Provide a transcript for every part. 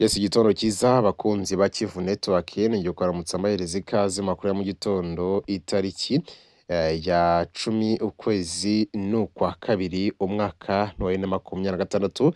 Yes, igitondo cyiza abakunzi ba Kivu Network, ngiye kuramutsa mbahereza ikaze makuru ya mu gitondo, itariki ya 10 ukwezi ni ukwa kabiri, umwaka wa 2026.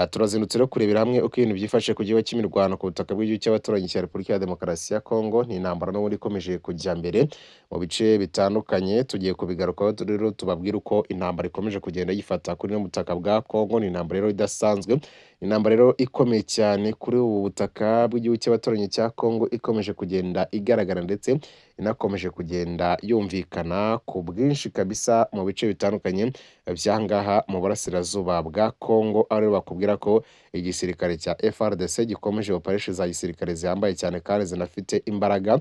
Turazindutse rero kurebera hamwe uko ibintu byifashe ku gihugu cy'imirwano ku butaka bw'igihugu cy'abaturanyi cya Repubulika ya Demokarasi ya Kongo. Ni intambara n'ubundi ikomeje kujya mbere mu bice bitandukanye, tugiye kubigarukaho rero tubabwire uko intambara ikomeje kugenda yifata kuri buno butaka bwa Kongo. Ni intambara rero idasanzwe, intambara rero ikomeye cyane kuri ubu butaka bw'igihugu cy'abaturanyi cya Kongo, ikomeje kugenda igaragara ndetse inakomeje kugenda yumvikana ku bwinshi kabisa mu bice bitandukanye by'ahangaha mu burasirazuba bwa Kongo, aho rero bakubwira ko igisirikare cya FARDC gikomeje operation za gisirikare zihambaye cyane kandi zinafite imbaraga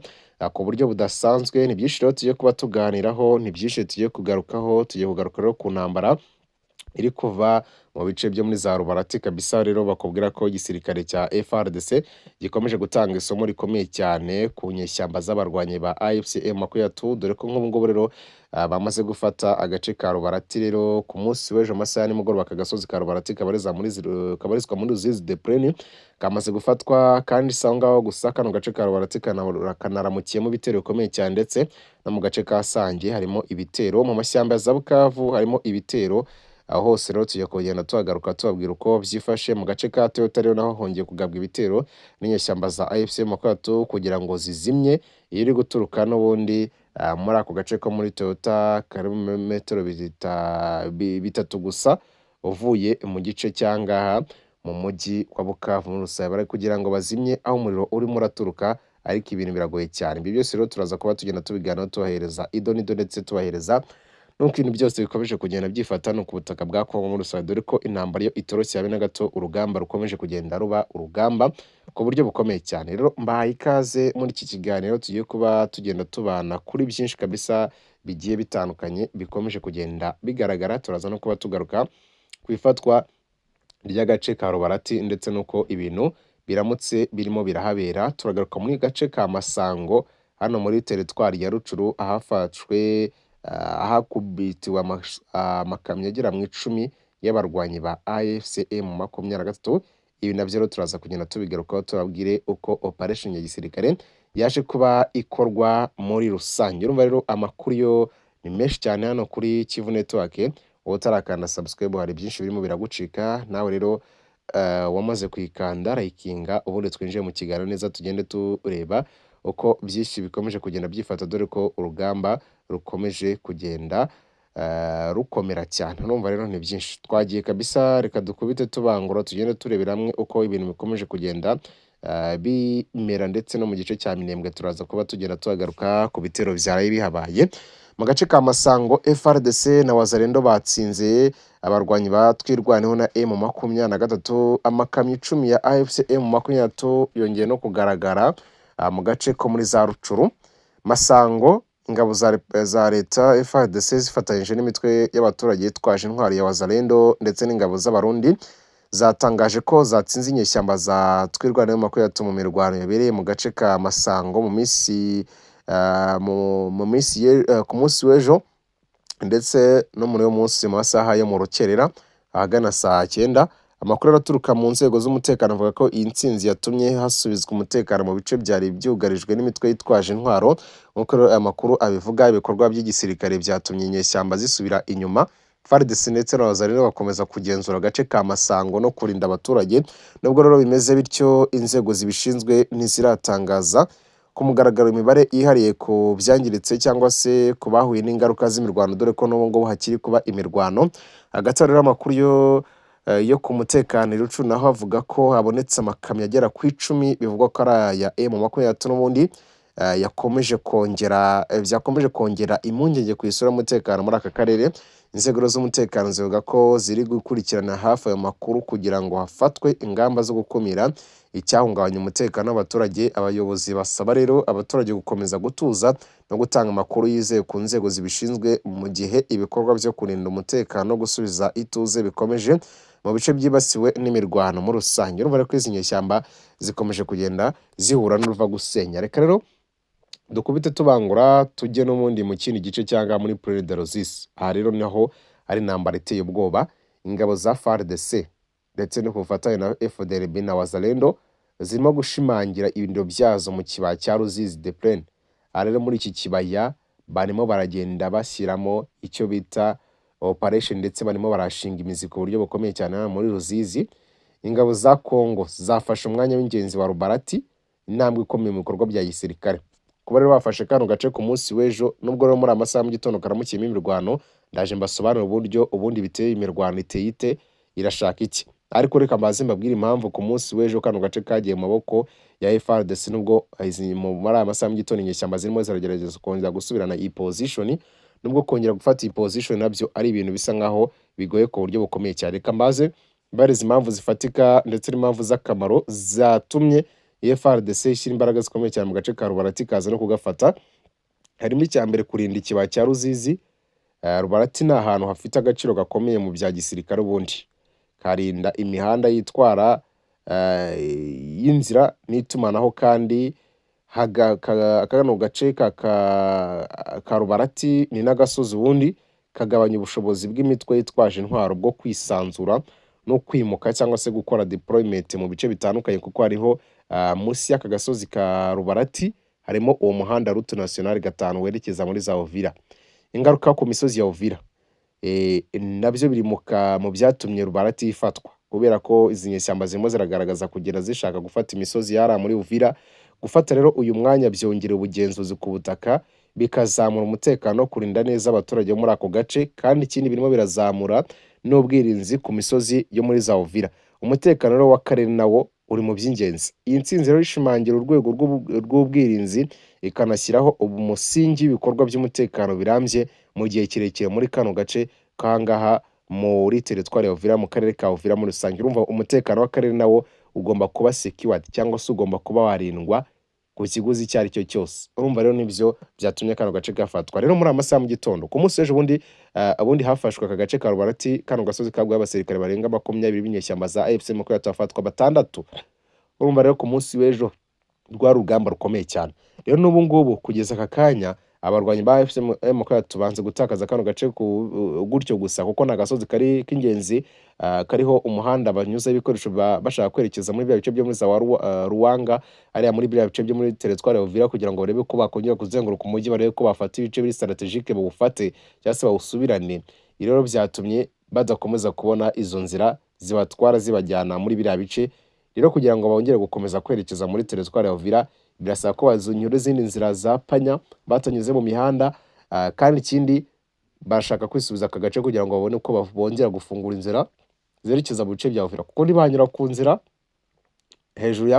ku buryo budasanzwe. Ni byinshi rero tugiye kuba tuganiraho, ni byinshi tugiye kugarukaho, tugiye kugaruka rero ku ntambara iri kuva mu bice byo muri za Rubarati kabisa. Rero bakubwira ko igisirikare cya FARDC gikomeje gutanga isomo rikomeye cyane ku nyeshyamba z'abarwanyi ba AFC M23, dore ko nk'ubu ngubu rero bamaze gufata agace ka Rubarati. Rero ku munsi w'ejo amasaha ya nimugoroba, aka gasozi ka Rubarati kabarizwa muri Ruzizi de Plaine kamaze gufatwa. Kandi si aho ngaho gusa, kano gace ka Rubarati kanaramukiyemo ibitero bikomeye cyane, ndetse no mu gace ka Sange harimo ibitero, mu mashyamba ya za Bukavu harimo ibitero. Aho hose rero tugiye kugenda tuhagaruka tubabwira uko byifashe. Mu gace ka Toyota rero naho hongeye kugabwa ibitero n'inyeshyamba za AFC M23 kugira ngo zizimye iri guturuka n'ubundi muri ako gace ko muri Toyota, kari mu metero 3 gusa uvuye mu gice cy'angaha mu mujyi wa Bukavu muri rusange, bari kugira ngo bazimye aho umuriro urimo uraturuka, ariko ibintu biragoye cyane. Ibi byose rero turaza kuba tugenda tubiganiraho, tubahereza ido n'ido, ndetse tubahereza nuko ibintu byose bikomeje kugenda byifata no ku butaka bwa Kongo muri rusange, dore ko intambara yo itoroshye habe na gato, urugamba rukomeje kugenda ruba urugamba ku buryo bukomeye cyane. Rero mbahaye ikaze muri iki kiganiro, tugiye kuba tugenda tubana kuri byinshi kabisa bigiye bitandukanye bikomeje kugenda bigaragara. Turaza no kuba tugaruka ku ifatwa ry'agace ka Rubarati ndetse n'uko ibintu biramutse birimo birahabera. Turagaruka muri gace ka Masango hano muri teritwari ya Rucuru, ahafashwe ahakubitiwe amakamyo agera mu 10 y'abarwanyi ba AFC M23. Ibi nabyo rero turaza kugenda tubigarukaho, tubabwire uko operation ya gisirikare yaje kuba ikorwa muri rusange. Urumva rero amakuru yo ni menshi cyane hano kuri Kivu Network. Wowe utarakanda subscribe, hari byinshi birimo biragucika. Nawe rero wamaze kuyikanda, rayikinga, ubundi twinjiye mu kiganiro neza, tugende tureba uko byinshi bikomeje kugenda byifata, dore ko urugamba rukomeje kugenda rukomera cyane. Urumva rero ni byinshi twagiye kabisa, reka dukubite tubangura, tugende turebera hamwe uko ibintu bikomeje kugenda bimera, ndetse no mu gice cya Minembwe turaza kuba tugenda tuhagaruka ku bitero byaraye bihabaye. Mu gace ka Masango, FARDC na Wazalendo batsinze abarwanyi ba Twirwaneho na M23. Amakamyo 10 ya AFC M23 yongeye no kugaragara mu gace ko muri za Rucuru. Masango, ingabo za leta FARDC zifatanyije n'imitwe y'abaturage yitwaje intwari ya Wazalendo ndetse n'ingabo z'Abarundi zatangaje ko zatsinze inyeshyamba za Twirwaneho 23 mu mirwano yabereye mu gace ka Masango mu minsi ku munsi w'ejo ndetse no muri uyu munsi mu masaha yo mu rukerera ahagana saa 9. Amakuru araturuka mu nzego z'umutekano avuga ko iyi ntsinzi yatumye hasubizwa umutekano mu bice byari byugarijwe n'imitwe yitwaje intwaro. Nk'uko rero aya makuru abivuga, ibikorwa by'igisirikare byatumye inyeshyamba zisubira inyuma, FARDC ndetse na Wazalendo bakomeza kugenzura agace ka Masango no kurinda abaturage. Nubwo rero bimeze bityo, inzego zibishinzwe ntiziratangaza ku mugaragaro imibare yihariye ku byangiritse cyangwa se ku bahuye n'ingaruka z'imirwano, dore ko n'ubu ngubu hakiri kuba imirwano. Hagati aho rero, amakuru yo ku mutekano i Rucu naho avuga ko habonetse amakamyo agera ku 10 bivugwa ko ari aya M23 n'ubundi, yakomeje kongera byakomeje kongera impungenge ku isura y'umutekano muri aka karere. Inzego z'umutekano zivuga ko ziri gukurikirana hafi ayo makuru kugira ngo hafatwe ingamba zo gukumira icyahungabanya umutekano w'abaturage. Abayobozi basaba rero abaturage gukomeza gutuza no gutanga amakuru yizewe ku nzego zibishinzwe mu gihe ibikorwa byo kurinda umutekano no gusubiza ituze bikomeje mu bice byibasiwe n'imirwano muri rusange. Urumva rero ko izi nyeshyamba zikomeje kugenda zihura n'uruva gusenya. Reka rero dukubite tubangura, tujye n'ubundi mu kindi gice cyangwa muri Plaine de Ruzizi. Aha rero naho ari intambara iteye ubwoba. Ingabo za FARDC ndetse no ku bufatanye na FDLB na Wazalendo zirimo gushimangira ibirindiro byazo mu kibaya cya Ruzizi de Plaine. Aha rero muri iki kibaya barimo baragenda bashyiramo icyo bita operation, ndetse barimo barashinga imizi ku buryo bukomeye cyane hano muri Ruzizi. Ingabo za Congo zafashe umwanya w'ingenzi wa Rubarati, intambwe ikomeye mu bikorwa bya gisirikare. Kuba rero bafashe kano gace ku munsi w'ejo, nubwo rero muri amasaha mu gitondo karamukiyemo imirwano, ndaje mbasobanurire uburyo ubundi biteye, imirwano iteye ite, irashaka iki. Ariko reka mbaze mbabwire impamvu ku munsi w'ejo kano gace kagiye mu maboko ya FARDC, nubwo muri aya masaha mu gitondo inyeshyamba zirimo ziragerageza kongera gusubirana iyi position, nubwo kongera gufata iyi position nabyo ari ibintu bisa nkaho bigoye ku buryo bukomeye cyane. Reka mbaze mbariza impamvu zifatika ndetse n'impamvu z'akamaro zatumye FARDC ishyira imbaraga zikomeye cyane mu gace ka Rubarati, ikaza no kugafata. Harimo icya mbere, kurinda ikibaya cya Ruzizi. Rubarati ni ahantu hafite agaciro gakomeye mu bya gisirikare, ubundi karinda imihanda yitwara y'inzira n'itumanaho, kandi kano gace ka Rubarati ni n'agasozi, ubundi kagabanya ubushobozi bw'imitwe yitwaje intwaro bwo kwisanzura no kwimuka cyangwa se gukora deployment mu bice bitandukanye, kuko hariho munsi y'aka gasozi ka Rubarati harimo uwo muhanda route nationale 5 werekeza muri za Uvira. Ingaruka ku misozi ya Uvira nabyo biri mu byatumye Rubarati ifatwa, kubera ko izi nyeshyamba zirimo ziragaragaza kugenda zishaka gufata imisozi yari muri Uvira. Gufata rero uyu mwanya byongera ubugenzuzi ku butaka, bikazamura umutekano, kurinda neza abaturage bo muri ako gace, kandi ikindi birimo birazamura n'ubwirinzi ku misozi yo muri za Uvira. Umutekano rero w'akarere nawo uri mu by'ingenzi. Iyi ntsinzi rero ishimangira urwego rw'ubwirinzi, ikanashyiraho umusingi w'ibikorwa by'umutekano birambye mu gihe kirekire muri kano gace k'ahangaha muri teritwari ya Uvira, mu karere ka Uvira muri rusange. Urumva umutekano w'akarere nawo ugomba kuba secured, cyangwa se ugomba kuba warindwa ku kiguzi icyo ari cyo cyose. Urumva rero nibyo byatumye kano gace gafatwa. Rero muri aya masaha mu gitondo ku munsi w'ejo bundi, ubundi hafashwe aka gace ka Rubarati, kano gasozi kaguyeho abasirikare barenga 20 b'inyeshyamba za AFC 23, hafatwa batandatu. Urumva rero ku munsi w'ejo rwari urugamba rukomeye cyane. Rero n'ubu ngubu kugeza aka kanya abarwanyi ba AFC M23 banze gutakaza kano gace gutyo gusa, kuko ni agasozi kari k'ingenzi, kariho umuhanda banyuzaho ibikoresho bashaka kwerekeza muri bya bice byo muri za Ruwanga, hariya muri biriya bice byo muri teritwari ya Uvira, kugira ngo barebe ko bakongera kuzenguruka umujyi, barebe ko bafata ibice biri stratégique, bawufate cyangwa se bawusubirane. Ibi rero byatumye badakomeza kubona izo nzira zibatwara zibajyana muri biriya bice. Rero kugira ngo bongere gukomeza kwerekeza muri teritwari ya Uvira, birasaba ko bazinyura izindi nzira za panya batanyuze mu mihanda, kandi ikindi bashaka kwisubiza aka gace kugira ngo babone uko bongera gufungura inzira zerekeza mu bice bya Uvira, kuko ntibanyura ku nzira hejuru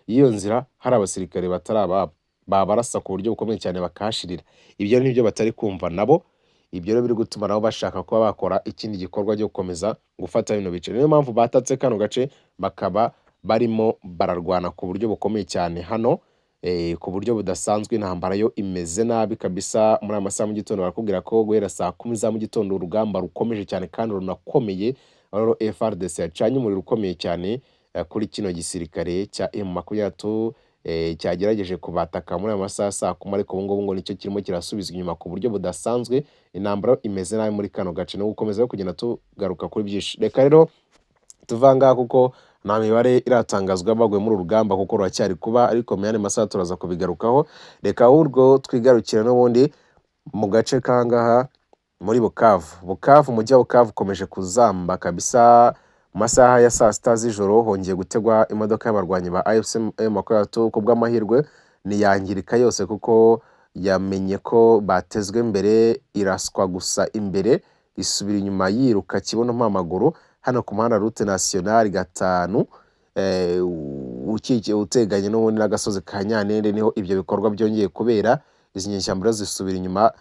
y'iyo nzira hari abasirikare batari ababo, babarasa ku buryo bukomeye cyane bakahashirira. Ibyo nibyo batari kumva nabo. Ibyo rero biri gutuma nabo bashaka kuba bakora ikindi gikorwa cyo gukomeza gufata bino bice. Niyo mpamvu batatse kano gace, bakaba barimo bararwana ku buryo bukomeye cyane hano, ku buryo budasanzwe. Intambara yo imeze nabi kabisa. Muri aya masaha mu gitondo barakubwira ko guhera saa 10 za mu gitondo urugamba rukomeje cyane kandi runakomeye, aho rero FARDC yacanye umuriro ukomeye cyane kuri kino gisirikare cya M23 cyagerageje kubataka muri aya masaha saa 10, ariko ubu ngubu ngo nicyo kirimo kirasubizwa inyuma ku buryo budasanzwe. Intambara imeze nabi muri kano gace, no gukomeza kugenda tugaruka kuri byinshi. Reka rero tuva ngaha, kuko nta mibare iratangazwa baguye muri uru rugamba, kuko ruracyari kuba, ariko mu yandi masaha turaza kubigarukaho. Reka ahubwo twigarukire n'ubundi mu gace kangaha muri Bukavu. Bukavu, umujyi wa Bukavu ukomeje kuzamba kabisa. Mu masaha ya saa 6 z'ijoro hongeye gutegwa imodoka y'abarwanyi ba AFC M23. Ku bw'amahirwe ntiyangirika yose, kuko yamenye ko batezwe mbere, iraswa gusa imbere, isubira inyuma yiruka kibuno mpamaguru hano ku muhanda route nationale 5 uteganye n'ubundi n'agasozi ka Nyanende, niho ibyo bikorwa byongeye kubera. Izi nyeshyamba rero zisubira inyuma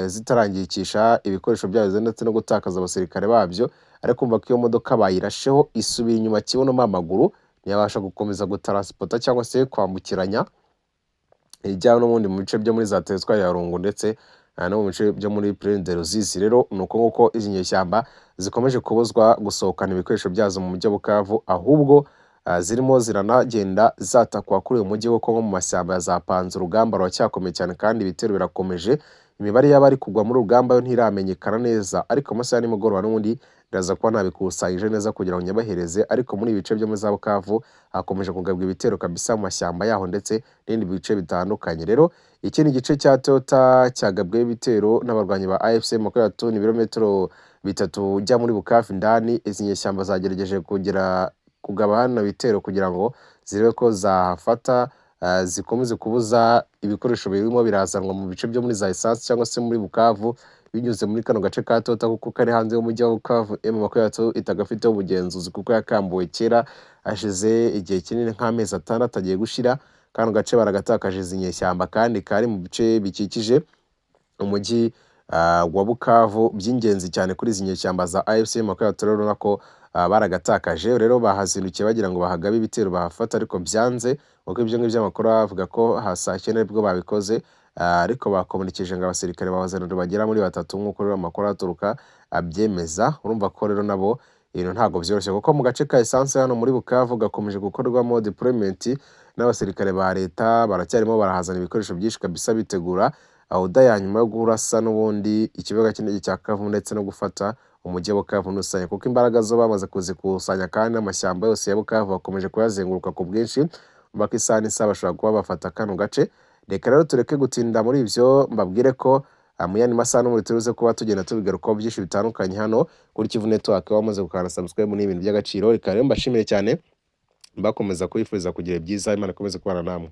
zitarangirikisha ibikoresho byazo ndetse no gutakaza abasirikare babyo, ariko kumva ko iyo modoka bayirasheho isubira inyuma kibuno amaguru, ntiyabasha gukomeza gutaransipota cyangwa se kwambukiranya ijya n'ubundi mu bice byo muri za teritwari ya Rungu ndetse no mu bice byo muri Plaine de Ruzizi. Rero ni uko nguko izi nyeshyamba zikomeje kubuzwa gusohokana ibikoresho byazo mu mujyi wa Bukavu, ahubwo zirimo ziranagenda zatakwa kuri uyu mujyi, kuko nko mu mashyamba ya za Panzi urugamba ruracyakomeye cyane kandi ibitero birakomeje. Imibare y'abari kugwa muri urugamba yo ntiramenyekana neza, ariko amasaha ya nimugoroba n'ubundi Ndaza kuba nabikusanyije neza kugira ngo nyabahereze, ariko muri ibi bice byo muri za Bukavu hakomeje kugabwa ibitero kabisa mu mashyamba yaho ndetse n'ibindi bice bitandukanye. Rero ikindi gice cya Toyota cyagabweho ibitero n'abarwanyi ba AFC 23, ni ibirometero 3 ujya muri Bukavu indani. Izi nyeshyamba zagerageje kugera kugaba hano ibitero kugira ngo zirebe ko zahafata, zikomeze kubuza ibikoresho birimo birazanwa mu bice byo muri za essence cyangwa se muri Bukavu binyuze muri kano gace ka Tota, kuko kari hanze y'umujyi wa Bukavu. M23 itagafiteho ubugenzuzi kuko yakambuwe kera, hashize igihe kinini nk'amezi 6 agiye gushira. Kano gace baragatakaje izi nyeshyamba, kandi kari mu bice bikikije umujyi wa Bukavu by'ingenzi cyane kuri izi nyeshyamba za AFC 23. Rero urabona ko baragatakaje, rero bahazindukiye bagira ngo bahagabe ibitero bahafata, ariko byanze, kuko ibyo ngibyo amakuru avuga ko saa cyenda aribwo babikoze, ariko bakomunikije ngo abasirikare ba Wazalendo bagera muri batatu, nk'uko rero amakuru aturuka abyemeza. Urumva ko rero nabo ibintu ntabwo byoroshye, kuko mu gace ka essence hano muri Bukavu gakomeje gukorwamo deployment n'abasirikare ba leta, baracyarimo barahazana ibikoresho byinshi kabisa, bitegura oda ya nyuma yo kurasa n'ubundi ikibuga cy'indege cya Kavumu ndetse no gufata umujyi wa Bukavu muri rusange, kuko imbaraga zo bamaze kuzikusanya kandi n'amashyamba yose ya Bukavu bakomeje kuyazenguruka ku bwinshi. Baka isaha n'isaha bashobora kuba bafata kano gace. Reka rero tureke gutinda muri ibyo, mbabwire ko mu yandi masaha n'ubundi turuze kuba tugenda tubigarukaho byinshi bitandukanye hano kuri Kivu Network. Wamaze gukanda subscribe ni ibintu by'agaciro. Reka rero mbashimire cyane, bakomeza kubifuriza kugira ibyiza, Imana ikomeze kubana namwe.